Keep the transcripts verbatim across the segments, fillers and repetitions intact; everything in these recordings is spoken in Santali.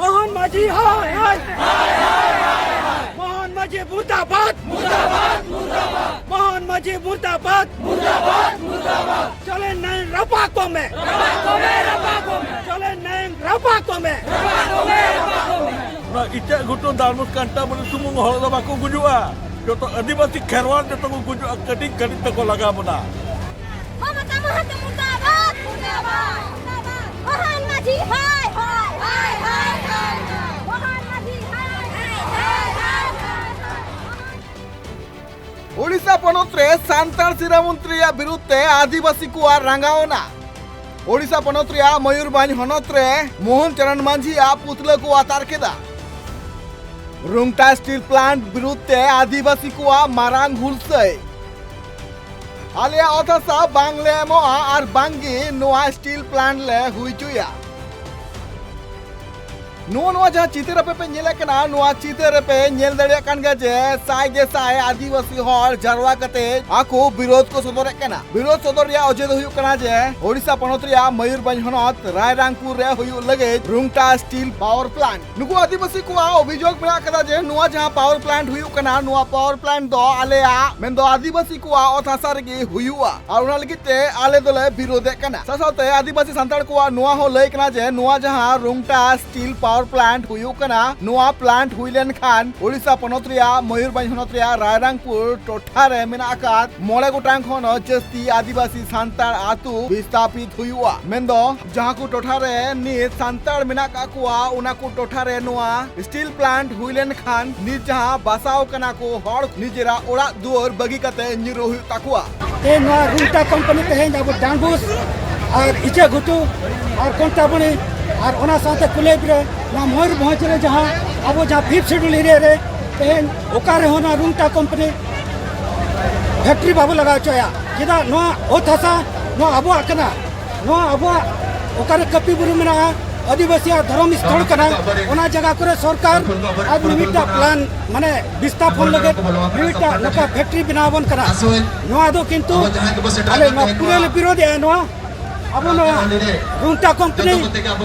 ᱢᱳᱦᱚᱱ ᱢᱟᱹᱡᱷᱤ ᱦᱳᱭ ᱦᱳᱭ। ᱢᱳᱦᱚᱱ ᱢᱟᱹᱡᱷᱤ ᱢᱩᱨᱫᱟᱵᱟᱫ। ᱢᱳᱦᱚᱱ ᱢᱟᱹᱡᱷᱤ ᱢᱩᱨᱫᱟᱵᱟᱫ। ᱪᱚᱞᱮ ᱱᱟᱭ ᱨᱟᱯᱟᱜ ᱠᱚᱢᱮ। ᱪᱚᱞᱮ ᱱᱟᱭ ᱨᱟᱯᱟᱜ ᱠᱚᱢᱮ। ᱚᱱᱟ ᱤᱪᱟᱹᱜ ᱜᱷᱩᱴᱩ ᱫᱟᱲᱢᱩᱥ ᱠᱟᱱᱴᱟ ᱵᱚᱞᱮ ᱥᱩᱢᱩᱝ ᱦᱚᱲ ᱫᱚ ᱵᱟᱠᱚ ᱜᱩᱡᱩᱜᱼᱟ᱾ ᱡᱚᱛᱚ ᱟᱹᱫᱤᱵᱟᱹᱥᱤ ᱠᱷᱮᱨᱣᱟᱲ ᱡᱚᱛᱚ ᱠᱚ ᱜᱩᱡᱩᱜᱼᱟ, ᱠᱟᱹᱴᱤᱡ ᱠᱟᱹᱴᱤᱡ ᱛᱮᱠᱚ ᱞᱟᱜᱟ ᱵᱚᱱᱟ᱾ ᱢᱚᱢᱚᱛᱟ ᱢᱟᱦᱟᱛᱚ ᱢᱩᱨᱫᱟᱵᱟᱫ, ᱢᱩᱨᱫᱟᱵᱟᱫ᱾ ᱢᱳᱦᱚᱱ ᱢᱟᱹᱡᱷᱤ ᱦᱳᱭ, ᱦᱳᱭ, ᱦᱳᱭ, ᱦᱳᱭ, ᱦᱳᱭ᱾ ᱢᱳᱦᱚᱱ ᱢᱟᱹᱡᱷᱤ ᱦᱳᱭ, ᱦᱳᱭ, ᱦᱳᱭ, ᱦᱳᱭ, ᱦᱳᱭ᱾ ᱳᱰᱤᱥᱟ ᱯᱚᱱᱚᱛ ᱨᱮ ᱥᱟᱱᱛᱟᱲ ᱥᱤᱨᱟᱹ ᱢᱚᱱᱛᱨᱤᱭᱟᱜ ᱵᱤᱨᱩᱫᱷ ᱛᱮ ᱟᱹᱫᱤᱵᱟᱹᱥᱤ ᱠᱚᱣᱟᱜ ᱨᱟᱸᱜᱟᱣᱱᱟ᱾ ᱳᱰᱤᱥᱟ ᱯᱚᱱᱚᱛ ᱨᱮᱭᱟᱜ ᱢᱚᱭᱩᱨᱵᱷᱚᱸᱡᱽ ᱦᱚᱱᱚᱛ ᱨᱮ ᱢᱳᱦᱚᱱ ᱪᱚᱨᱚᱬ ᱢᱟᱹᱡᱷᱤᱭᱟᱜ ᱯᱩᱛᱞᱟᱹ ᱠᱚ ᱟᱛᱟᱨ ᱠᱮᱫᱟ᱾ ᱨᱩᱝᱴᱟ ᱥᱴᱤᱞ ᱯᱞᱟᱱᱴ ᱵᱤᱨᱩᱫᱷ ᱛᱮ ᱟᱹᱫᱤᱵᱟᱹᱥᱤ ᱠᱚᱣᱟᱜ ᱢᱟᱨᱟᱝ ᱦᱩᱞᱥᱟᱹᱭ᱾ ᱟᱞᱮᱭᱟᱜ ᱚᱛ ᱦᱟᱥᱟ ᱵᱟᱝᱞᱮ ᱮᱢᱚᱜᱼᱟ ᱟᱨ ᱵᱟᱝᱜᱮ ᱱᱚᱣᱟ ᱥᱴᱤᱞ ᱯᱞᱟᱱᱴ ᱞᱮ ᱦᱩᱭ ᱦᱚᱪᱚᱭᱟ᱾ ᱱᱚᱜᱼᱚ ᱱᱚᱣᱟ ᱡᱟᱦᱟᱸ ᱪᱤᱛᱟᱹᱨ ᱟᱯᱮ ᱯᱮ ᱧᱮᱞᱮᱫ ᱠᱟᱱᱟ, ᱱᱚᱣᱟ ᱪᱤᱛᱟᱹᱨ ᱨᱮᱯᱮ ᱧᱮᱞ ᱫᱟᱲᱮᱭᱟᱜ ᱠᱟᱱ ᱜᱮᱭᱟ ᱡᱮ ᱥᱟᱭ ᱜᱮ ᱥᱟᱭ ᱟᱹᱫᱤᱵᱟᱹᱥᱤ ᱦᱚᱲ ᱡᱟᱨᱣᱟ ᱠᱟᱛᱮ ᱟᱠᱚ ᱵᱤᱨᱳᱫᱷ ᱠᱚ ᱥᱚᱫᱚᱨᱮᱫ ᱠᱟᱱᱟ᱾ ᱵᱤᱨᱳᱫᱷ ᱥᱚᱫᱚᱨ ᱨᱮᱭᱟᱜ ᱚᱡᱮ ᱫᱚ ᱦᱩᱭᱩᱜ ᱠᱟᱱᱟ ᱡᱮ ᱳᱰᱤᱥᱟ ᱯᱚᱱᱚᱛ ᱨᱮᱭᱟᱜ ᱢᱚᱭᱩᱨᱵᱷᱚᱸᱡᱽ ᱦᱚᱱᱚᱛ ᱨᱟᱭᱨᱟᱝᱯᱩᱨ ᱨᱮ ᱦᱩᱭᱩᱜ ᱞᱟᱹᱜᱤᱫ ᱨᱩᱝᱴᱟ ᱥᱴᱤᱞ ᱯᱟᱣᱟᱨ ᱯᱞᱟᱱᱴ᱾ ᱱᱩᱠᱩ ᱟᱹᱫᱤᱵᱟᱹᱥᱤ ᱠᱚᱣᱟᱜ ᱚᱵᱷᱤᱡᱳᱜᱽ ᱢᱮᱱᱟᱜ ᱠᱟᱫᱟ ᱡᱮ ᱱᱚᱣᱟ ᱡᱟᱦᱟᱸ ᱯᱟᱣᱟᱨ ᱯᱞᱟᱱᱴ ᱦᱩᱭᱩᱜ ᱠᱟᱱᱟ, ᱱᱚᱣᱟ ᱯᱟᱣᱟᱨ ᱯᱞᱟᱱᱴ ᱫᱚ ᱟᱞᱮᱭᱟᱜ, ᱢᱮᱱᱫᱚ ᱟᱹᱫᱤᱵᱟᱹᱥᱤ ᱠᱚᱣᱟᱜ ᱚᱛ ᱦᱟᱥᱟ ᱨᱮᱜᱮ ᱦᱩᱭᱩᱜᱼᱟ ᱟᱨ ᱚᱱᱟ ᱞᱟᱹᱜᱤᱫ ᱛᱮ ᱟᱞᱮ ᱫᱚᱞᱮ ᱵᱤᱨᱳᱫᱷᱮᱫ ᱠᱟᱱᱟ᱾ ᱥᱟᱶ ᱥᱟᱶᱛᱮ ᱟᱹᱫᱤᱵᱟᱹᱥᱤ ᱥᱟᱱᱛᱟᱲ ᱠᱚᱣᱟᱜ ᱱᱚᱣᱟ ᱦᱚᱸ ᱞᱟᱹᱭ ᱠᱟᱱᱟ ᱡᱮ ᱱᱚᱣᱟ ᱡᱟᱦᱟᱸ ᱨᱩᱝᱴᱟ ᱥᱴᱤᱞ ᱯᱟᱣᱟᱨ ᱯᱞᱟᱱᱴ ᱦᱩᱭᱩᱜ ᱠᱟᱱᱟ, ᱱᱚᱣᱟ ᱯᱞᱟᱱᱴ ᱦᱩᱭ ᱞᱮᱱᱠᱷᱟᱱ ᱳᱰᱤᱥᱟ ᱯᱚᱱᱚᱛ ᱨᱮᱭᱟᱜ ᱢᱚᱭᱩᱨᱵᱷᱚᱸᱡᱽ ᱦᱚᱱᱚᱛ ᱨᱮᱭᱟᱜ ᱨᱟᱭᱨᱟᱝᱯᱩᱨ ᱴᱚᱴᱷᱟ ᱨᱮ ᱢᱮᱱᱟᱜ ᱟᱠᱟᱫ ᱢᱚᱬᱮ ᱜᱚᱴᱟᱝ ᱠᱷᱚᱱ ᱦᱚᱸ ᱡᱟᱹᱥᱛᱤ ᱟᱹᱫᱤᱵᱟᱹᱥᱤ ᱥᱟᱱᱛᱟᱲ ᱟᱹᱛᱩ ᱵᱤᱥᱛᱟᱯᱤᱛ ᱦᱩᱭᱩᱜᱼᱟ᱾ ᱢᱮᱱᱫᱚ ᱡᱟᱦᱟᱸ ᱠᱚ ᱴᱚᱴᱷᱟ ᱨᱮ ᱱᱤᱛ ᱥᱟᱱᱛᱟᱲ ᱢᱮᱱᱟᱜ ᱠᱟᱜ ᱠᱚᱣᱟ, ᱚᱱᱟ ᱠᱚ ᱴᱚᱴᱷᱟ ᱨᱮ ᱱᱚᱣᱟ ᱥᱴᱤᱞ ᱯᱞᱟᱱᱴ ᱦᱩᱭ ᱞᱮᱱᱠᱷᱟᱱ ᱱᱤᱛ ᱡᱟᱦᱟᱸ ᱵᱟᱥᱟᱣ ᱠᱟᱱᱟ ᱠᱚ ᱦᱚᱲ, ᱱᱤᱡᱮᱨᱟᱜ ᱚᱲᱟᱜ ᱫᱩᱣᱟᱹᱨ ᱵᱟᱹᱜᱤ ᱠᱟᱛᱮ ᱧᱤᱨᱚᱜ ᱦᱩᱭᱩᱜ ᱛᱟᱠᱚᱣᱟ᱾ ᱛᱮᱦᱮᱧ ᱱᱚᱣᱟ ᱨᱩᱝᱴᱟ ᱠᱳᱢᱯᱟᱱᱤ ᱛᱮᱦᱮᱧ ᱟᱵᱚ ᱰᱟᱸᱰᱵᱩᱥ ᱟᱨ ᱤᱪᱟᱹᱜ ᱜᱷᱩᱴᱩ ᱟᱨ ᱠᱚᱱᱴᱟᱵᱚᱱᱤ ᱟᱨ ᱚᱱᱟ ᱥᱟᱶᱛᱮ ᱠᱩᱞᱮᱵ ᱨᱮ ᱱᱚᱣᱟ ᱢᱚᱭᱩᱨᱵᱷᱚᱸᱡᱽ ᱨᱮ ᱡᱟᱦᱟᱸ ᱟᱵᱚ ᱡᱟᱦᱟᱸ ᱯᱷᱤᱯᱛᱷ ᱥᱤᱰᱩᱞ ᱮᱨᱤᱭᱟ ᱨᱮ ᱛᱮᱦᱮᱧ ᱚᱠᱟ ᱨᱮᱦᱚᱸ ᱱᱚᱣᱟ ᱨᱩᱝᱴᱟ ᱠᱳᱢᱯᱟᱱᱤ ᱯᱷᱮᱠᱴᱨᱤ ᱵᱟᱵᱚ ᱞᱟᱜᱟᱣ ᱦᱚᱪᱚᱭᱟ᱾ ᱪᱮᱫᱟᱜ ᱱᱚᱣᱟ ᱚᱛ ᱦᱟᱥᱟ ᱱᱚᱣᱟ ᱟᱵᱚᱣᱟᱜ ᱠᱟᱱᱟ, ᱱᱚᱣᱟ ᱟᱵᱚᱣᱟᱜ ᱚᱠᱟᱨᱮ ᱠᱟᱹᱯᱤ ᱵᱩᱨᱩ ᱢᱮᱱᱟᱜᱼᱟ, ᱟᱹᱫᱤᱵᱟᱹᱥᱤᱭᱟᱜ ᱫᱷᱚᱨᱚᱢ ᱥᱛᱷᱚᱞ ᱠᱟᱱᱟ, ᱚᱱᱟ ᱡᱟᱭᱜᱟ ᱠᱚᱨᱮ ᱥᱚᱨᱠᱟᱨ ᱟᱡ ᱢᱤᱢᱤᱫᱴᱟᱝ ᱯᱞᱟᱱ ᱢᱟᱱᱮ ᱵᱤᱥᱛᱷᱟᱯᱚᱱ ᱞᱟᱹᱜᱤᱫ ᱢᱤᱢᱤᱫᱴᱟᱝ ᱱᱚᱝᱠᱟ ᱯᱷᱮᱠᱴᱨᱤ ᱵᱮᱱᱟᱣ ᱟᱵᱚᱱ ᱠᱟᱱᱟ᱾ ᱱᱚᱣᱟ ᱫᱚ ᱠᱤᱱᱛᱩ ᱟᱞᱮ ᱱᱚᱣᱟ ᱯᱩᱨᱟᱹ ᱞᱮ ᱵᱤᱨᱳᱫᱷᱮᱜᱼᱟ ᱱᱚᱣᱟ᱾ ᱟᱵᱚ ᱱᱚᱣᱟ ᱨᱩᱝᱴᱟ ᱠᱳᱢᱯᱟᱱᱤ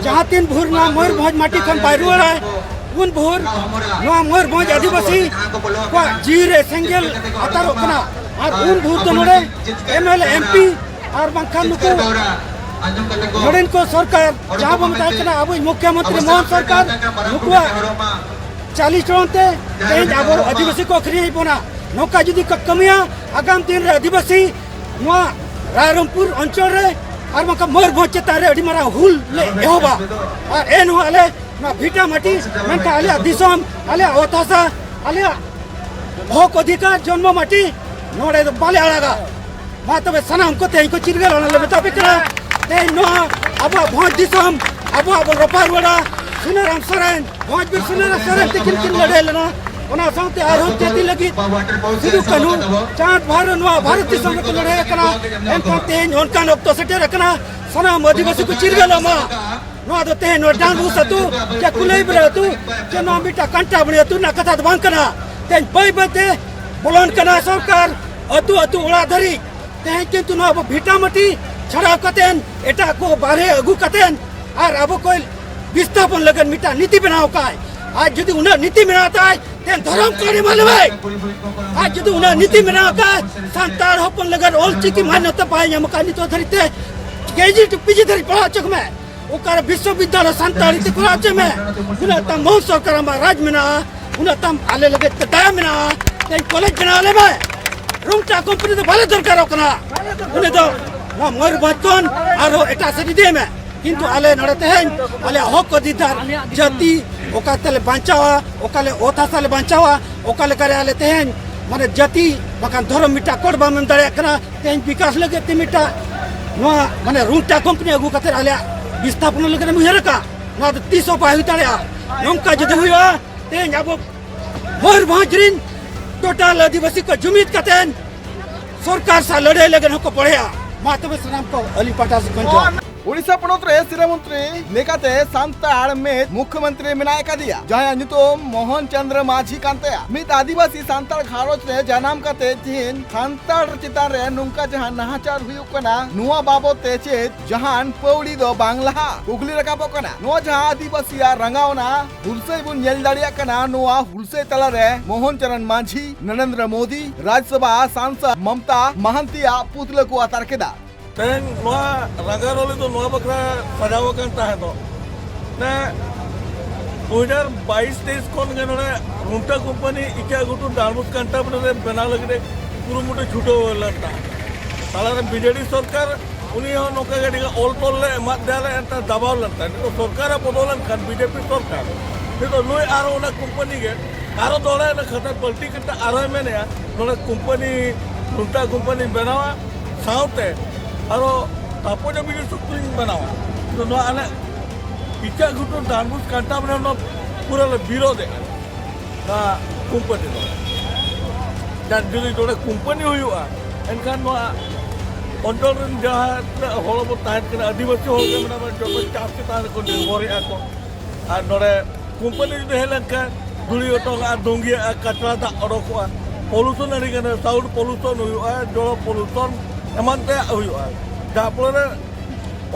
ᱡᱟᱦᱟᱸ ᱛᱤᱱ ᱵᱷᱳᱨ ᱱᱚᱣᱟ ᱢᱚᱭᱩᱨᱵᱷᱚᱸᱡᱽ ᱢᱟᱹᱴᱤ ᱠᱷᱚᱱ ᱵᱟᱭ ᱨᱩᱣᱟᱹᱲᱟᱭ, ᱩᱱ ᱵᱷᱳᱨ ᱱᱚᱣᱟ ᱢᱚᱭᱩᱨᱵᱷᱚᱸᱡᱽ ᱟᱹᱫᱤᱵᱟᱹᱥᱤ ᱠᱚᱣᱟᱜ ᱡᱤᱣᱤ ᱨᱮ ᱥᱮᱸᱜᱮᱞ ᱟᱛᱟᱨᱚᱜ ᱠᱟᱱᱟ᱾ ᱟᱨ ᱩᱱ ᱵᱷᱳᱨ ᱫᱚ ᱱᱚᱰᱮ M L A, M P R ᱵᱟᱝᱠᱷᱟᱱ ᱱᱩᱠᱩ ᱱᱚᱰᱮᱱ ᱠᱚ ᱥᱚᱨᱠᱟᱨ, ᱡᱟᱦᱟᱸ ᱵᱚ ᱢᱮᱛᱟᱭ ᱠᱟᱱᱟ ᱟᱵᱚᱭᱤᱡ ᱢᱩᱠᱷᱭᱚ ᱢᱚᱱᱛᱨᱤ ᱢᱳᱦᱚᱱ ᱥᱚᱨᱠᱟᱨ, ᱱᱩᱠᱩᱣᱟᱜ ᱪᱟᱹᱞᱤ ᱪᱚᱞᱚᱱ ᱛᱮ ᱛᱮᱦᱮᱧ ᱟᱵᱚ ᱟᱹᱫᱤᱵᱟᱹᱥᱤ ᱠᱚ ᱟᱹᱠᱷᱨᱤᱧᱮᱫ ᱵᱚᱱᱟ᱾ ᱱᱚᱝᱠᱟ ᱡᱩᱫᱤ ᱠᱚ ᱠᱟᱹᱢᱤᱭᱟ, ᱟᱜᱟᱢ ᱫᱤᱱ ᱨᱮ ᱟᱹᱫᱤᱵᱟᱹᱥᱤ ᱱᱚᱣᱟ ᱨᱟᱭᱨᱚᱝᱯᱩᱨ ᱚᱧᱪᱚᱞ ᱨᱮ ᱟᱨ ᱵᱟᱝᱠᱷᱟᱱ ᱢᱚᱭᱩᱨᱵᱷᱚᱸᱡᱽ ᱪᱮᱛᱟᱱ ᱨᱮ ᱟᱹᱰᱤ ᱢᱟᱨᱟᱝ ᱦᱩᱞ ᱞᱮ ᱮᱦᱚᱵᱟ᱾ ᱟᱨ ᱮᱱᱦᱚᱸ ᱟᱞᱮ ᱱᱚᱣᱟ ᱵᱷᱤᱴᱟ ᱢᱟᱹᱴᱤ, ᱢᱮᱱᱠᱷᱟᱱ ᱟᱞᱮᱭᱟᱜ ᱫᱤᱥᱚᱢ, ᱟᱞᱮᱭᱟᱜ ᱚᱛ ᱦᱟᱥᱟ, ᱟᱞᱮᱭᱟᱜ ᱦᱚᱠ ᱚᱫᱷᱤᱠᱟᱨ ᱡᱚᱱᱢᱚ ᱢᱟᱹᱴᱤ ᱱᱚᱰᱮ ᱫᱚ ᱵᱟᱞᱮ ᱟᱲᱟᱜᱟ᱾ ᱢᱟ ᱛᱚᱵᱮ ᱥᱟᱱᱟᱢ ᱠᱚ ᱛᱮᱦᱮᱧ ᱠᱚ ᱪᱤᱨᱜᱟᱹᱞ, ᱚᱱᱟ ᱞᱮ ᱢᱮᱛᱟ ᱯᱮ ᱠᱟᱱᱟ᱾ ᱛᱮᱦᱮᱧ ᱱᱚᱣᱟ ᱟᱵᱚᱣᱟᱜ ᱵᱷᱚᱸᱡᱽ ᱫᱤᱥᱚᱢ, ᱟᱵᱚᱣᱟᱜ ᱵᱚᱱ ᱨᱟᱯᱟᱜ ᱨᱩᱣᱟᱹᱲᱟ᱾ ᱥᱩᱱᱟᱹᱨᱟᱢ ᱥᱚᱨᱮᱱ, ᱵᱷᱚᱸᱡᱽ ᱵᱤᱨ ᱥᱩᱱᱟᱹᱨᱟᱢ ᱥᱚᱨᱮᱱ ᱛᱤᱠᱤᱱ ᱠᱤᱱ ᱞᱟᱹᱲᱦᱟᱹᱭ ᱞᱮᱱᱟ᱾ ᱚᱱᱟ ᱥᱟᱶᱛᱮ ᱟᱨᱦᱚᱸ ᱡᱟᱹᱛᱤ ᱞᱟᱹᱜᱤᱫ ᱥᱤᱫᱩ ᱠᱟᱹᱱᱦᱩ ᱪᱟᱸᱫᱽ ᱵᱷᱟᱭᱨᱳ ᱱᱚᱣᱟ ᱵᱷᱟᱨᱚᱛ ᱫᱤᱥᱚᱢ ᱨᱮᱠᱚ ᱞᱟᱹᱲᱦᱟᱹᱭ ᱟᱠᱟᱱᱟ᱾ ᱮᱱᱠᱷᱟᱱ ᱛᱮᱦᱮᱧ ᱚᱱᱠᱟᱱ ᱚᱠᱛᱚ ᱥᱮᱴᱮᱨ ᱟᱠᱟᱱᱟ, ᱥᱟᱱᱟᱢ ᱟᱹᱫᱤᱵᱟᱹᱥᱤ ᱠᱚ ᱪᱤᱨᱜᱟᱹᱞᱚᱜ ᱢᱟ᱾ ᱱᱚᱣᱟ ᱫᱚ ᱛᱮᱦᱮᱧ ᱱᱚᱣᱟ ᱰᱟᱝᱜᱩᱥ ᱟᱹᱛᱩ ᱪᱮ ᱠᱩᱞᱟᱹᱭᱵᱨᱟᱹ ᱟᱹᱛᱩ ᱪᱮ ᱱᱚᱣᱟ ᱢᱤᱫᱴᱟᱝ ᱠᱟᱱᱴᱟᱵᱟᱲᱤ ᱟᱹᱛᱩ ᱨᱮᱱᱟᱜ ᱠᱟᱛᱷᱟ ᱫᱚ ᱵᱟᱝ ᱠᱟᱱᱟ᱾ ᱛᱮᱦᱮᱧ ᱵᱟᱹᱭ ᱵᱟᱹᱭᱛᱮ ᱵᱚᱞᱚᱱ ᱠᱟᱱᱟ ᱥᱚᱨᱠᱟᱨ ᱟᱹᱛᱩ ᱟᱹᱛᱩ ᱚᱲᱟᱜ ᱫᱷᱟᱹᱨᱤᱡ᱾ ᱛᱮᱦᱮᱧ ᱠᱤᱱᱛᱩ ᱱᱚᱣᱟ ᱟᱵᱚ ᱵᱷᱤᱴᱟᱢᱟᱹᱴᱤ ᱪᱷᱟᱲᱟᱣ ᱠᱟᱛᱮᱱ ᱮᱴᱟᱜ ᱠᱚ ᱵᱟᱨᱦᱮ ᱟᱹᱜᱩ ᱠᱟᱛᱮᱱ ᱟᱨ ᱟᱵᱚ ᱠᱚ ᱵᱤᱥᱛᱷᱟᱯᱚᱱ ᱞᱟᱹᱜᱤᱫ ᱢᱤᱫᱴᱟᱝ ᱱᱤᱛᱤ ᱵᱮᱱᱟᱣ ᱠᱟᱭ᱾ ᱟᱨ ᱡᱩᱫᱤ ᱩᱱᱟᱹᱜ ᱱᱤᱛᱤ ᱢᱮᱱᱟᱜ ᱛᱟᱭ, ᱛᱮᱦᱮᱧ ᱫᱷᱚᱨᱚᱢ ᱠᱚᱲᱤ ᱢᱟ ᱞᱟᱹᱭ᱾ ᱟᱨ ᱡᱩᱫᱤ ᱩᱱᱟᱹᱜ ᱱᱤᱛᱤ ᱢᱮᱱᱟᱜ ᱠᱟᱭ, ᱥᱟᱱᱛᱟᱲ ᱦᱚᱯᱚᱱ ᱞᱟᱹᱜᱤᱫ ᱚᱞ ᱪᱤᱠᱤ ᱢᱟᱱᱭᱚᱛᱟ ᱵᱟᱭ ᱧᱟᱢ ᱟᱠᱟᱫ ᱱᱤᱛᱚᱜ ᱫᱷᱟᱹᱨᱤᱡ ᱛᱮ, ᱠᱮ ᱡᱤ ᱴᱩ ᱯᱤ ᱡᱤ ᱫᱷᱟᱹᱨᱤᱡ ᱯᱟᱲᱦᱟᱣ ᱦᱚᱪᱚ ᱠᱚᱢᱮ᱾ ᱚᱠᱟᱨᱮ ᱵᱤᱥᱥᱚᱵᱤᱫᱽᱫᱟᱞᱚᱭ ᱥᱟᱱᱛᱟᱲᱤ ᱛᱮ ᱠᱚᱨᱟᱣ ᱦᱚᱪᱚᱭ ᱢᱮ᱾ ᱩᱱᱟᱹᱜ ᱛᱟᱢ ᱢᱳᱦᱚᱱ ᱥᱚᱨᱠᱟᱨᱟᱜ ᱢᱟ ᱨᱟᱡᱽ ᱢᱮᱱᱟᱜᱼᱟ, ᱩᱱᱟᱹᱜ ᱛᱟᱢ ᱟᱞᱮ ᱞᱟᱹᱜᱤᱫ ᱛᱮ ᱫᱟᱭᱟ ᱢᱮᱱᱟᱜᱼᱟ᱾ ᱛᱮᱦᱮᱧ ᱠᱚᱞᱮᱡᱽ ᱵᱮᱱᱟᱣ ᱟᱞᱮ ᱢᱮ᱾ ᱨᱩᱝᱴᱟ ᱠᱳᱢᱯᱟᱱᱤ ᱫᱚ ᱵᱟᱞᱮ ᱫᱚᱨᱠᱟᱨᱚᱜ ᱠᱟᱱᱟ᱾ ᱩᱱᱤ ᱫᱚ ᱱᱚᱣᱟ ᱢᱚᱭᱩᱨᱵᱷᱚᱸᱡᱽ ᱠᱷᱚᱱ ᱟᱨᱦᱚᱸ ᱮᱴᱟᱜ ᱥᱮᱫ ᱤᱫᱤᱭᱮ ᱢᱮ᱾ ᱠᱤᱱᱛᱩ ᱟᱞᱮ ᱱᱚᱰᱮ ᱛᱮᱦᱮᱧ ᱟᱞᱮᱭᱟᱜ ᱦᱚᱠ ᱚᱫᱷᱤᱠᱟᱨ, ᱡᱟᱹᱛᱤ ᱚᱠᱟ ᱛᱮᱞᱮ ᱵᱟᱧᱪᱟᱣᱟ, ᱚᱠᱟ ᱞᱮ ᱚᱛ ᱦᱟᱥᱟ ᱞᱮ ᱵᱟᱧᱪᱟᱣᱟ, ᱚᱠᱟ ᱞᱮᱠᱟᱨᱮ ᱟᱞᱮ ᱛᱮᱦᱮᱧ ᱢᱟᱱᱮ ᱡᱟᱹᱛᱤ ᱵᱟᱠᱷᱟᱱ ᱫᱷᱚᱨᱚᱢ ᱢᱤᱫᱴᱟᱝ ᱠᱳᱰ ᱵᱟᱢ ᱮᱢ ᱫᱟᱲᱮᱭᱟᱜ ᱠᱟᱱᱟ᱾ ᱛᱮᱦᱮᱧ ᱵᱤᱠᱟᱥ ᱞᱟᱹᱜᱤᱫ ᱛᱮ ᱢᱤᱫᱴᱟᱝ ᱱᱚᱣᱟ ᱢᱟᱱᱮ ᱨᱩᱝᱴᱟ ᱠᱳᱢᱯᱟᱱᱤ ᱟᱹᱜᱩ ᱠᱟᱛᱮ ᱟᱞᱮᱭᱟᱜ ᱵᱤᱥᱛᱷᱟᱯᱚᱱ ᱞᱟᱹᱜᱤᱫ ᱮᱢ ᱩᱭᱦᱟᱹᱨ ᱟᱠᱟᱫ, ᱱᱚᱣᱟ ᱫᱚ ᱛᱤᱥ ᱦᱚᱸ ᱵᱟᱭ ᱦᱩᱭ ᱫᱟᱲᱮᱭᱟᱜᱼᱟ᱾ ᱱᱚᱝᱠᱟ ᱡᱩᱫᱤ ᱦᱩᱭᱩᱜᱼᱟ, ᱛᱮᱦᱮᱧ ᱟᱵᱚ ᱢᱚᱭᱩᱨᱵᱷᱚᱸᱡᱽ ᱨᱤᱱ ᱴᱳᱴᱟᱞ ᱟᱹᱫᱤᱵᱟᱹᱥᱤ ᱠᱚ ᱡᱩᱢᱤᱫ ᱠᱟᱛᱮ ᱥᱚᱨᱠᱟᱨ ᱥᱟᱶ ᱞᱟᱹᱲᱦᱟᱹᱭ ᱞᱟᱹᱜᱤᱫ ᱦᱚᱸᱠᱚ ᱵᱚᱲᱦᱮᱜᱼᱟ᱾ ᱢᱟ ᱛᱚᱵᱮ ᱥᱟᱱᱟᱢ ᱠᱚ ᱟᱹᱞᱤᱧ ᱯᱟᱦᱴᱟ ᱥᱮᱫ ᱠᱷᱚᱱ ᱡᱚᱦᱟᱨ᱾ ᱳᱰᱤᱥᱟ ᱯᱚᱱᱚᱛ ᱨᱮ ᱥᱤᱨᱟᱹ ᱢᱚᱱᱛᱨᱤ ᱞᱮᱠᱟᱛᱮ ᱥᱟᱱᱛᱟᱲ ᱢᱤᱫ ᱢᱩᱠᱷᱭᱚᱢᱚᱱᱛᱨᱤ ᱢᱮᱱᱟᱭ ᱟᱠᱟᱫᱮᱭᱟ, ᱡᱟᱦᱟᱸᱭᱟᱜ ᱧᱩᱛᱩᱢ ᱢᱳᱦᱚᱱ ᱪᱚᱸᱫᱽᱨᱚ ᱢᱟᱹᱡᱷᱤ ᱠᱟᱱ ᱛᱟᱭᱟ᱾ ᱢᱤᱫ ᱟᱹᱫᱤᱵᱟᱹᱥᱤ ᱥᱟᱱᱛᱟᱲ ᱜᱷᱟᱨᱚᱸᱡᱽ ᱨᱮ ᱡᱟᱱᱟᱢ ᱠᱟᱛᱮ ᱛᱤᱦᱤᱧ ᱥᱟᱱᱛᱟᱲ ᱪᱮᱛᱟᱱ ᱨᱮ ᱱᱚᱝᱠᱟ ᱡᱟᱦᱟᱸ ᱱᱟᱦᱟᱪᱟᱨ ᱦᱩᱭᱩᱜ ᱠᱟᱱᱟ, ᱱᱚᱣᱟ ᱵᱟᱵᱚᱛ ᱛᱮ ᱪᱮᱫ ᱡᱟᱦᱟᱱ ᱯᱟᱹᱣᱲᱤ ᱫᱚ ᱵᱟᱝ ᱞᱟᱦᱟ? ᱠᱩᱠᱞᱤ ᱨᱟᱠᱟᱵᱚᱜ ᱠᱟᱱᱟ᱾ ᱱᱚᱣᱟ ᱡᱟᱦᱟᱸ ᱟᱹᱫᱤᱵᱟᱹᱥᱤᱭᱟᱜ ᱨᱟᱸᱜᱟᱣᱱᱟ ᱦᱩᱞᱥᱟᱹᱭ ᱵᱚᱱ ᱧᱮᱞ ᱫᱟᱲᱮᱭᱟᱜ ᱠᱟᱱᱟ, ᱱᱚᱣᱟ ᱦᱩᱞᱥᱟᱹᱭ ᱛᱟᱞᱟᱨᱮ ᱢᱳᱦᱚᱱ ᱪᱚᱨᱚᱱ ᱢᱟᱹᱡᱷᱤ, ᱱᱚᱨᱮᱱᱫᱨᱚ ᱢᱳᱫᱤ, ᱨᱟᱡᱽᱥᱚᱵᱷᱟ ᱥᱟᱝᱥᱚᱫ ᱢᱚᱢᱛᱟ ᱢᱟᱦᱟᱱᱛᱤᱭᱟᱜ ᱯᱩᱛᱞᱟᱹ ᱠᱚ ᱟᱛᱟᱨ ᱠᱮᱫᱟ᱾ ᱛᱮᱦᱮᱧ ᱱᱚᱣᱟ ᱨᱟᱸᱜᱟᱣ ᱨᱟᱹᱞᱤ ᱫᱚ ᱱᱚᱣᱟ ᱵᱟᱠᱷᱨᱟ ᱥᱟᱡᱟᱣ ᱟᱠᱟᱱ ᱛᱟᱦᱮᱸ ᱫᱚ, ᱱᱮ ᱫᱩ ᱦᱟᱡᱟᱨ ᱵᱟᱭᱤᱥ ᱛᱮᱭᱤᱥ ᱠᱷᱚᱱ ᱜᱮ ᱱᱚᱰᱮ ᱨᱩᱱᱴᱟ ᱠᱳᱢᱯᱟᱱᱤ ᱤᱪᱟᱹᱜ ᱜᱷᱩᱴᱩ ᱰᱟᱸᱰᱵᱳᱥ ᱠᱟᱱᱴᱟᱯ ᱨᱮ ᱵᱮᱱᱟᱣ ᱞᱟᱹᱜᱤᱫ ᱮ ᱠᱩᱨᱩᱢᱩᱴᱩ ᱪᱷᱩᱴᱟᱹᱣ ᱞᱮᱱ ᱛᱟᱦᱮᱸᱫ᱾ ᱛᱟᱞᱟᱨᱮ ᱵᱤᱡᱮᱰᱤ ᱥᱚᱨᱠᱟᱨ, ᱩᱱᱤ ᱦᱚᱸ ᱱᱚᱝᱠᱟ ᱜᱮ ᱟᱹᱰᱤ ᱜᱟᱱ ᱚᱞ ᱛᱚᱞ ᱞᱮ ᱮᱢᱟᱫ ᱫᱮᱭᱟ ᱞᱮ, ᱮᱱᱛᱮ ᱫᱟᱵᱟᱣ ᱞᱮᱱ ᱛᱟᱦᱮᱸᱫ᱾ ᱱᱤᱛᱚᱜ ᱥᱚᱨᱠᱟᱨ ᱮ ᱵᱚᱫᱚᱞ ᱞᱮᱱᱠᱷᱟᱱ ᱵᱤᱡᱮᱯᱤ ᱥᱚᱨᱠᱟᱨ, ᱱᱤᱛᱚᱜ ᱱᱩᱭ ᱟᱨᱚ ᱚᱱᱟ ᱠᱳᱢᱯᱟᱱᱤ ᱜᱮ ᱟᱨᱚ ᱫᱚᱦᱲᱟ ᱚᱱᱟ ᱠᱷᱟᱛᱟ ᱯᱟᱞᱴᱤ ᱠᱟᱛᱮ ᱟᱨᱚᱭ ᱢᱮᱱᱮᱜᱼᱟ, ᱱᱚᱰᱮ ᱠᱳᱢᱯᱟᱱᱤ, ᱨᱩᱱᱴᱟ ᱠᱳᱢᱯᱟᱱᱤ ᱵᱮᱱᱟᱣᱟ, ᱥᱟᱶᱛᱮ ᱟᱨᱚ ᱛᱟᱯᱚᱡᱟ ᱵᱤᱡᱩ ᱥᱚᱠᱛᱤᱧ ᱵᱮᱱᱟᱣᱟ᱾ ᱛᱚ ᱱᱚᱣᱟ ᱟᱞᱮ ᱤᱪᱟᱹᱜ ᱜᱷᱩᱴᱩ ᱰᱟᱸᱰᱵᱳᱥ ᱠᱟᱱᱴᱟᱯ ᱨᱮ ᱱᱚᱣᱟ ᱯᱩᱨᱟᱹ ᱞᱮ ᱵᱤᱨᱳᱫᱷᱮᱜᱼᱟ᱾ ᱱᱚᱣᱟ ᱠᱳᱢᱯᱟᱱᱤ ᱫᱚ᱾ ᱡᱟᱦᱟᱸ ᱡᱩᱫᱤ ᱱᱚᱰᱮ ᱠᱳᱢᱯᱟᱱᱤ ᱦᱩᱭᱩᱜᱼᱟ, ᱮᱱᱠᱷᱟᱱ ᱱᱚᱣᱟ ᱚᱧᱪᱚᱞ ᱨᱮᱱ ᱡᱟᱦᱟᱸ ᱛᱤᱱᱟᱹᱜ ᱦᱚᱲ ᱵᱚ ᱛᱟᱦᱮᱱ ᱠᱟᱱᱟ, ᱟᱹᱫᱤᱵᱟᱹᱥᱤ ᱦᱚᱲ ᱜᱮ ᱢᱮᱱᱟᱜ ᱵᱚᱱᱟ, ᱡᱚᱛᱚ ᱪᱟᱥ ᱪᱮᱛᱟᱱ ᱨᱮᱠᱚ ᱱᱤᱨᱵᱷᱚᱨᱮᱜᱼᱟ ᱠᱚ᱾ ᱟᱨ ᱱᱚᱰᱮ ᱠᱳᱢᱯᱟᱱᱤ ᱡᱩᱫᱤ ᱦᱮᱡ ᱞᱮᱱᱠᱷᱟᱱ ᱫᱷᱩᱲᱤ ᱚᱴᱚᱝᱚᱜᱼᱟ, ᱫᱩᱸᱜᱤᱭᱟᱜᱼᱟ, ᱠᱟᱪᱨᱟ ᱫᱟᱜ ᱚᱰᱚᱠᱚᱜᱼᱟ, ᱯᱚᱞᱩᱥᱚᱱ ᱟᱹᱰᱤ ᱜᱟᱱ, ᱥᱟᱣᱩᱱᱰ ᱯᱚᱞᱩᱥᱚᱱ ᱦᱩᱭᱩᱜᱼᱟ, ᱡᱚᱞ ᱯᱚᱞᱩᱥᱚᱱ ᱮᱢᱟᱱ ᱛᱮᱭᱟᱜ ᱦᱩᱭᱩᱜᱼᱟ, ᱡᱟᱦᱟᱸ ᱯᱷᱚᱞᱚ ᱨᱮ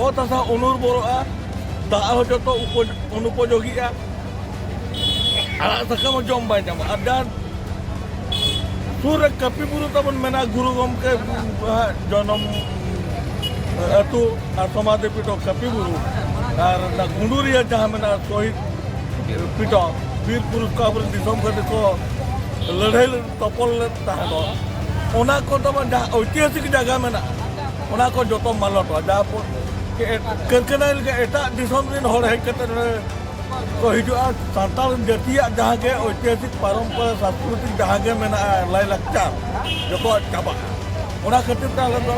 ᱚᱛ ᱦᱟᱥᱟ ᱩᱱᱩᱨᱵᱚᱨᱚᱜᱼᱟ, ᱫᱟᱜ ᱦᱚᱸ ᱡᱚᱛᱚ ᱩᱯᱚ-, ᱚᱱᱩᱯᱚᱡᱳᱜᱤᱜᱼᱟ, ᱟᱲᱟᱜ ᱥᱟᱠᱟᱢ ᱦᱚᱸ ᱡᱚᱢ ᱵᱟᱭ ᱧᱟᱢᱟ᱾ ᱟᱨ ᱡᱟᱦᱟᱸ ᱥᱩᱨ ᱨᱮ ᱠᱟᱹᱯᱤ ᱵᱩᱨᱩ ᱛᱟᱵᱚᱱ ᱢᱮᱱᱟᱜᱼᱟ, ᱜᱩᱨᱩ ᱜᱚᱢᱠᱮ ᱡᱚᱱᱚᱢ ᱟᱹᱛᱩ ᱟᱨ ᱥᱚᱢᱟᱫᱷᱤ ᱯᱤᱴᱷᱚ ᱠᱟᱹᱯᱤ ᱵᱩᱨᱩ, ᱟᱨ ᱚᱱᱟ ᱜᱩᱸᱰᱩᱨᱤᱭᱟᱹ ᱡᱟᱦᱟᱸ ᱢᱮᱱᱟᱜᱼᱟ ᱥᱚᱦᱤᱫ ᱯᱤᱴᱷᱚ, ᱵᱤᱨ ᱯᱩᱨᱩᱥ ᱠᱚ ᱟᱵᱚᱨᱮᱱ ᱫᱤᱥᱚᱢ ᱠᱷᱟᱹᱛᱤᱨ ᱠᱚ ᱞᱟᱹᱲᱦᱟᱹᱭ ᱛᱚᱯᱚᱞ ᱞᱮᱫ ᱛᱟᱦᱮᱸ ᱫᱚ, ᱚᱱᱟ ᱠᱚᱫᱚ ᱡᱟᱦᱟᱸ ᱳᱭᱛᱤᱦᱟᱥᱤᱠ ᱡᱟᱭᱜᱟ ᱢᱮᱱᱟᱜᱼᱟ, ᱚᱱᱟ ᱠᱚ ᱡᱚᱛᱚ ᱢᱟᱞᱚᱴᱚᱜᱼᱟ᱾ ᱡᱟᱦᱟᱸ ᱯᱚ-, ᱠᱟᱹᱨᱠᱷᱟᱱᱟ ᱞᱮᱠᱟ ᱮᱴᱟᱜ ᱫᱤᱥᱚᱢ ᱨᱮᱱ ᱦᱚᱲ ᱦᱮᱡ ᱠᱟᱛᱮ ᱱᱚᱰᱮ ᱠᱚ ᱦᱤᱡᱩᱜᱼᱟ, ᱥᱟᱱᱛᱟᱲ ᱡᱟᱹᱛᱤᱭᱟᱜ ᱡᱟᱦᱟᱸ ᱜᱮ ᱳᱭᱛᱤᱦᱟᱥᱤᱠ ᱯᱟᱨᱚᱢᱯᱚᱨᱟ ᱥᱟᱝᱥᱠᱨᱤᱛᱤᱠ ᱡᱟᱦᱟᱸ ᱜᱮ ᱢᱮᱱᱟᱜᱼᱟ, ᱞᱟᱭᱼᱞᱟᱠᱪᱟᱨ, ᱡᱚᱛᱚᱣᱟᱜ ᱪᱟᱵᱟᱜᱼᱟ᱾ ᱚᱱᱟ ᱠᱷᱟᱹᱛᱤᱨ ᱛᱮ ᱟᱞᱮ ᱫᱚ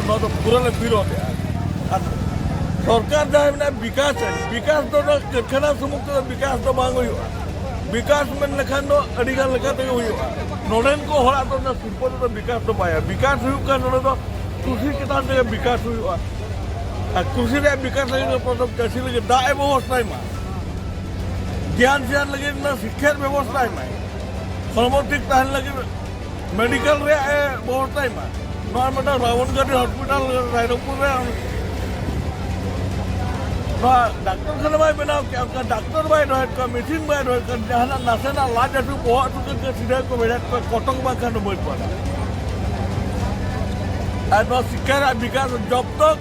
ᱱᱚᱣᱟ ᱫᱚ ᱯᱩᱨᱟᱹ ᱞᱮ ᱵᱤᱨᱳᱫᱷᱮᱜᱼᱟ᱾ ᱟᱨ ᱥᱚᱨᱠᱟᱨ ᱡᱟᱦᱟᱸᱭ ᱢᱮᱱᱟᱜᱼᱟ, ᱵᱤᱠᱟᱥ, ᱵᱤᱠᱟᱥ ᱫᱚ ᱱᱚᱣᱟ ᱠᱟᱹᱨᱠᱷᱟᱱᱟ ᱥᱩᱢᱩᱝ ᱛᱮᱫᱚ ᱵᱤᱠᱟᱥ ᱫᱚ ᱵᱟᱝ ᱦᱩᱭᱩᱜᱼᱟ᱾ ᱵᱤᱠᱟᱥ ᱢᱮᱱ ᱞᱮᱠᱷᱟᱱ ᱫᱚ ᱟᱹᱰᱤ ᱜᱟᱱ ᱞᱮᱠᱟ ᱛᱮᱜᱮ ᱦᱩᱭᱩᱜᱼᱟ᱾ ᱱᱚᱰᱮᱱ ᱠᱚ ᱦᱚᱲᱟᱜ ᱫᱚ ᱚᱱᱟ ᱥᱤᱞᱯᱚ ᱨᱮᱫᱚ ᱵᱤᱠᱟᱥ ᱫᱚ ᱵᱟᱭᱟ᱾ ᱵᱤᱠᱟᱥ ᱦᱩᱭᱩᱜ ᱠᱟᱱ ᱱᱚᱰᱮ ᱫᱚ ᱠᱨᱤᱥᱤ ᱪᱮᱛᱟᱱ ᱛᱮᱜᱮ ᱵᱤᱠᱟᱥ ᱦᱩᱭᱩᱜᱼᱟ᱾ ᱟᱨ ᱠᱨᱤᱥᱤ ᱨᱮᱭᱟᱜ ᱵᱤᱠᱟᱥ ᱞᱟᱹᱜᱤᱫ ᱫᱚ ᱯᱨᱚᱛᱷᱚᱢ ᱪᱟᱹᱥᱤ ᱞᱟᱹᱜᱤᱫ ᱫᱟᱜ ᱮ ᱵᱮᱵᱚᱥᱛᱷᱟᱭ ᱢᱟ, ᱜᱮᱭᱟᱱ ᱥᱮᱭᱟᱱ ᱞᱟᱹᱜᱤᱫ ᱨᱮᱱᱟᱜ ᱥᱤᱠᱠᱷᱟ ᱵᱮᱵᱚᱥᱛᱷᱟᱭ ᱢᱟᱭ, ᱦᱚᱲᱢᱚ ᱴᱷᱤᱠ ᱛᱟᱦᱮᱱ ᱞᱟᱹᱜᱤᱫ ᱢᱮᱰᱤᱠᱮᱞ ᱨᱮᱭᱟᱜ ᱮ ᱵᱮᱵᱚᱥᱛᱷᱟᱭ ᱢᱟ᱾ ᱱᱚᱣᱟ ᱢᱤᱫᱴᱟᱝ ᱨᱟᱣᱚᱱᱜᱟᱨᱤ ᱦᱚᱥᱯᱤᱴᱟᱞ ᱨᱟᱭᱨᱚᱝᱯᱩᱨ ᱨᱮ ᱱᱚᱣᱟ ᱰᱟᱠᱛᱚᱨ ᱠᱷᱟᱱᱟ ᱵᱟᱭ ᱵᱮᱱᱟᱣ ᱠᱮᱫᱼᱟ, ᱚᱱᱠᱟ ᱰᱟᱠᱛᱚᱨ ᱵᱟᱭ ᱫᱚᱦᱚᱭᱮᱫ ᱠᱚᱣᱟ, ᱢᱮᱥᱤᱱ ᱵᱟᱭ ᱫᱚᱦᱚᱭᱮᱫ ᱠᱚᱣᱟ, ᱡᱟᱦᱟᱱᱟᱜ ᱱᱟᱥᱮᱱᱟᱜ ᱞᱟᱡ ᱦᱟᱹᱥᱩ ᱵᱚᱦᱚᱜ ᱦᱟᱹᱥᱩ ᱠᱷᱟᱱ ᱜᱮ ᱥᱤᱫᱷᱟᱹ ᱠᱚ ᱵᱷᱮᱡᱟᱭᱮᱫ ᱠᱚᱣᱟ ᱠᱚᱴᱚᱠ ᱵᱟᱝᱠᱷᱟᱱ ᱫᱚ ᱵᱟᱹᱧ ᱯᱟᱲᱟᱜᱼᱟ᱾ ᱟᱨ ᱱᱚᱣᱟ ᱥᱤᱠᱠᱷᱟ ᱨᱮᱭᱟᱜ ᱵᱤᱠᱟᱥ ᱡᱚᱵ ᱛᱚᱠ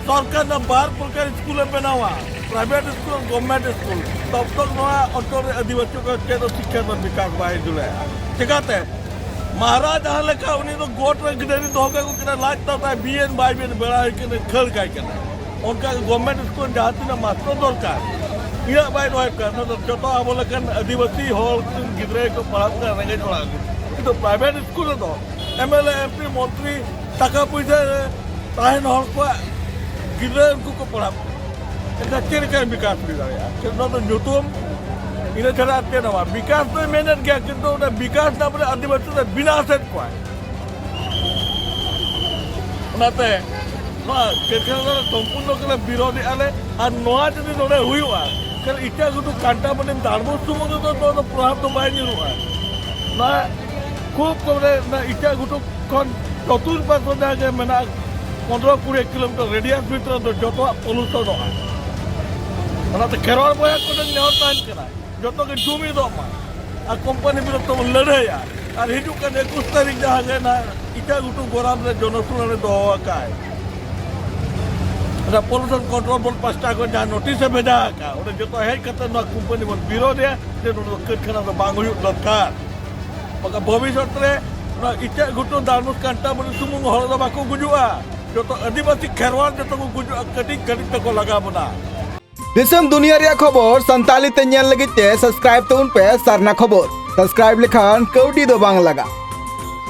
ᱥᱚᱨᱠᱟᱨ ᱱᱚᱣᱟ ᱵᱟᱨ ᱯᱨᱚᱠᱟᱨ ᱥᱠᱩᱞᱮ ᱵᱮᱱᱟᱣᱟ, ᱯᱨᱟᱭᱵᱷᱮᱴ ᱥᱠᱩᱞ, ᱜᱚᱵᱷᱚᱨᱱᱢᱮᱱᱴ ᱥᱠᱩᱞ, ᱛᱚᱵ ᱛᱚᱠ ᱱᱚᱣᱟ ᱚᱧᱪᱚᱞ ᱨᱮ ᱟᱹᱫᱤᱵᱟᱹᱥᱤ ᱠᱚ ᱪᱮᱫ ᱦᱚᱸ ᱥᱤᱠᱠᱷᱟ ᱨᱮᱱᱟᱜ ᱵᱤᱠᱟᱥ ᱵᱟᱭ ᱦᱤᱡᱩᱜᱼᱟ᱾ ᱪᱮᱠᱟᱛᱮ? ᱢᱟᱦᱟᱨᱟ ᱡᱟᱦᱟᱸ ᱞᱮᱠᱟ ᱩᱱᱤ ᱫᱚ ᱜᱚᱴ ᱨᱮ ᱜᱤᱫᱽᱨᱟᱹ ᱫᱚᱦᱚ ᱠᱟᱠᱚ ᱠᱟᱱᱟ, ᱞᱟᱡ ᱛᱟᱛᱟᱭ ᱵᱤᱭᱮᱱ ᱵᱟᱭ ᱵᱤᱭᱮᱱ ᱵᱮᱲᱟ ᱦᱩᱭ ᱠᱟᱱᱟ, ᱠᱷᱟᱹᱲ ᱠᱟᱭ ᱠᱟᱱᱟ᱾ ᱚᱱᱠᱟ ᱜᱮ ᱜᱚᱵᱷᱚᱨᱱᱢᱮᱱᱴ ᱥᱠᱩᱞ ᱡᱟᱦᱟᱸ ᱛᱤᱱᱟᱹᱜ ᱢᱟᱥᱴᱟᱨ ᱫᱚᱨᱠᱟᱨ, ᱤᱱᱟᱹᱜ ᱵᱟᱭ ᱫᱚᱦᱚᱭᱮᱫ ᱠᱟᱱᱟ᱾ ᱱᱚᱣᱟ ᱫᱚ ᱡᱚᱛᱚ ᱟᱵᱚ ᱞᱮᱠᱟᱱ ᱟᱹᱫᱤᱵᱟᱹᱥᱤ ᱦᱚᱲ ᱨᱮᱱ ᱜᱤᱫᱽᱨᱟᱹ ᱜᱮᱠᱚ ᱯᱟᱲᱦᱟᱜ ᱠᱟᱱᱟ, ᱨᱮᱸᱜᱮᱡ ᱚᱲᱟᱜ ᱜᱮ᱾ ᱠᱤᱱᱛᱩ ᱯᱨᱟᱭᱵᱷᱮᱴ ᱥᱠᱩᱞ ᱨᱮᱫᱚ M L A, M P, ᱢᱚᱱᱛᱨᱤ, ᱴᱟᱠᱟ ᱯᱩᱭᱥᱟᱹ ᱛᱟᱦᱮᱱ ᱦᱚᱲ ᱠᱚᱣᱟᱜ ᱜᱤᱫᱽᱨᱟᱹ ᱩᱱᱠᱩ ᱠᱚ ᱯᱟᱲᱦᱟᱜ ᱠᱟᱱᱟ᱾ ᱮᱱᱠᱷᱟᱱ ᱪᱮᱫ ᱞᱮᱠᱟ ᱵᱤᱠᱟᱥ ᱦᱩᱭ ᱫᱟᱲᱮᱭᱟᱜᱼᱟ? ᱪᱮᱫ ᱱᱚᱣᱟ ᱫᱚ ᱧᱩᱛᱩᱢ, ᱤᱱᱟᱹ ᱪᱷᱟᱲᱟ ᱟᱨ ᱪᱮᱫ ᱦᱚᱸ ᱵᱟᱝ᱾ ᱵᱤᱠᱟᱥ ᱫᱚᱭ ᱢᱮᱱᱮᱫ ᱜᱮᱭᱟ, ᱠᱤᱱᱛᱩ ᱚᱱᱟ ᱵᱤᱠᱟᱥ ᱨᱮᱱᱟᱜ ᱵᱚᱞᱮ ᱟᱹᱫᱤᱵᱟᱹᱥᱤ ᱫᱚ ᱵᱤᱱᱟᱥᱮᱫ ᱠᱚᱣᱟᱭ᱾ ᱚᱱᱟᱛᱮ ᱱᱚᱣᱟ ᱠᱟᱹᱨᱠᱷᱟᱱᱟ ᱫᱚ ᱥᱚᱢᱯᱩᱨᱱᱚ ᱜᱮᱞᱮ ᱵᱤᱨᱳᱫᱷᱮᱜᱼᱟ ᱞᱮ᱾ ᱟᱨ ᱱᱚᱣᱟ ᱡᱩᱫᱤ ᱱᱚᱰᱮ ᱦᱩᱭᱩᱜᱼᱟ, ᱠᱷᱟᱱ ᱤᱴᱟᱹ ᱜᱷᱩᱴᱩ ᱠᱟᱱᱴᱟᱵᱚᱱᱤ ᱫᱟᱲᱵᱩ ᱥᱩᱢᱩᱝ ᱨᱮᱫᱚ ᱱᱚᱣᱟ ᱫᱚ ᱯᱨᱚᱵᱷᱟᱵᱽ ᱫᱚ ᱵᱟᱭ ᱧᱩᱨᱩᱜᱼᱟ᱾ ᱱᱚᱣᱟ ᱠᱷᱩᱵ ᱠᱚᱢ ᱨᱮ ᱱᱚᱣᱟ ᱤᱴᱟᱹ ᱜᱷᱩᱴᱩ ᱠᱷᱚᱱ ᱪᱚᱛᱩᱨᱯᱟᱥ ᱡᱟᱦᱟᱸ ᱜᱮ ᱢᱮᱱᱟᱜᱼᱟ, ᱯᱚᱱᱨᱚ ᱠᱩᱲᱤ ᱠᱤᱞᱳᱢᱤᱴᱟᱨ ᱨᱮᱰᱤᱭᱟᱥ ᱵᱷᱤᱛᱨᱤ ᱫᱚ ᱡᱚᱛᱚᱣᱟᱜ ᱯᱚᱞᱩᱥᱚᱱᱚᱜᱼᱟ᱾ ᱚᱱᱟᱛᱮ ᱠᱷᱮᱨᱣᱟᱲ ᱵᱚᱭᱦᱟ ᱠᱚᱴᱷᱮᱱ ᱱᱮᱦᱚᱨ ᱛᱟᱦᱮᱱ ᱠᱟᱱᱟ, ᱡᱚᱛᱚ ᱜᱮ ᱡᱩᱢᱤᱫᱚᱜ ᱢᱟ ᱟᱨ ᱠᱳᱢᱯᱟᱱᱤ ᱵᱤᱨᱩᱫᱷ ᱛᱮᱵᱚᱱ ᱞᱟᱹᱲᱦᱟᱹᱭᱟ᱾ ᱟᱨ ᱦᱤᱡᱩᱜ ᱠᱟᱱ ᱮᱠᱩᱥ ᱛᱟᱹᱨᱤᱠᱷ ᱡᱟᱦᱟᱸ ᱜᱮ ᱱᱟᱦᱟᱜ ᱤᱴᱟᱹ ᱜᱷᱩᱴᱩ ᱜᱚᱨᱟᱢ ᱨᱮ ᱡᱚᱱᱚᱥᱩᱱᱟᱹᱱᱤ ᱫᱚᱦᱚ ᱟᱠᱟᱫ, ᱚᱱᱟ ᱯᱚᱞᱩᱥᱚᱱ ᱠᱚᱱᱴᱨᱳᱞ ᱵᱳᱨᱰ ᱯᱟᱥᱴᱟ ᱠᱷᱚᱱ ᱡᱟᱦᱟᱸ ᱱᱳᱴᱤᱥ ᱮ ᱵᱷᱮᱡᱟ ᱟᱠᱟᱫ, ᱚᱸᱰᱮ ᱡᱚᱛᱚ ᱦᱮᱡ ᱠᱟᱛᱮ ᱱᱚᱣᱟ ᱠᱳᱢᱯᱟᱱᱤ ᱵᱚᱱ ᱵᱤᱨᱳᱫᱷᱮᱭᱟ ᱡᱮ ᱱᱚᱰᱮ ᱫᱚ ᱠᱟᱹᱨᱠᱷᱟᱱᱟ ᱫᱚ ᱵᱟᱝ ᱦᱩᱭᱩᱜ ᱫᱚᱨᱠᱟᱨ᱾ ᱵᱟᱠᱷᱟᱱ ᱵᱷᱚᱵᱤᱥᱥᱚᱛ ᱨᱮ ᱱᱚᱣᱟ ᱤᱪᱟᱹᱜ ᱜᱷᱩᱴᱩ ᱫᱟᱲᱢᱩᱥ ᱠᱟᱱᱴᱟᱵᱚᱱᱤ ᱥᱩᱢᱩᱝ ᱦᱚᱲ ᱫᱚ ᱵᱟᱠᱚ ᱜᱩᱡᱩᱜᱼᱟ, ᱡᱚᱛᱚ ᱟᱹᱫᱤᱵᱟᱹᱥᱤ ᱠᱷᱮᱨᱣᱟᱲ ᱡᱚᱛᱚ ᱠᱚ ᱜᱩᱡᱩᱜᱼᱟ, ᱠᱟᱹᱴᱤᱡ ᱠᱟᱹᱴᱤᱡ ᱛᱮᱠᱚ ᱞᱟᱜᱟ ᱵᱚᱱᱟ᱾ ᱫᱤᱥᱚᱢ ᱫᱩᱱᱤᱭᱟᱹ ᱨᱮᱭᱟᱜ ᱠᱷᱚᱵᱚᱨ ᱥᱟᱱᱛᱟᱲᱤ ᱛᱮ ᱧᱮᱞ ᱞᱟᱹᱜᱤᱫ ᱛᱮ ᱥᱟᱵᱥᱠᱨᱟᱭᱤᱵ ᱛᱟᱵᱚᱱ ᱯᱮ ᱥᱟᱨᱱᱟ ᱠᱷᱚᱵᱚᱨ᱾ ᱥᱟᱵᱥᱠᱨᱟᱭᱤᱵ ᱞᱮᱠᱷᱟᱱ ᱠᱟᱹᱣᱰᱤ ᱫᱚ ᱵᱟᱝ ᱞᱟᱜᱟᱜ᱾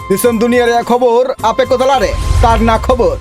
ᱫᱤᱥᱚᱢ ᱫᱩᱱᱤᱭᱟᱹ ᱨᱮᱭᱟᱜ ᱠᱷᱚᱵᱚᱨ ᱟᱯᱮ ᱠᱚ ᱛᱟᱞᱟᱨᱮ ᱥᱟᱨᱱᱟ ᱠᱷᱚᱵᱚᱨ᱾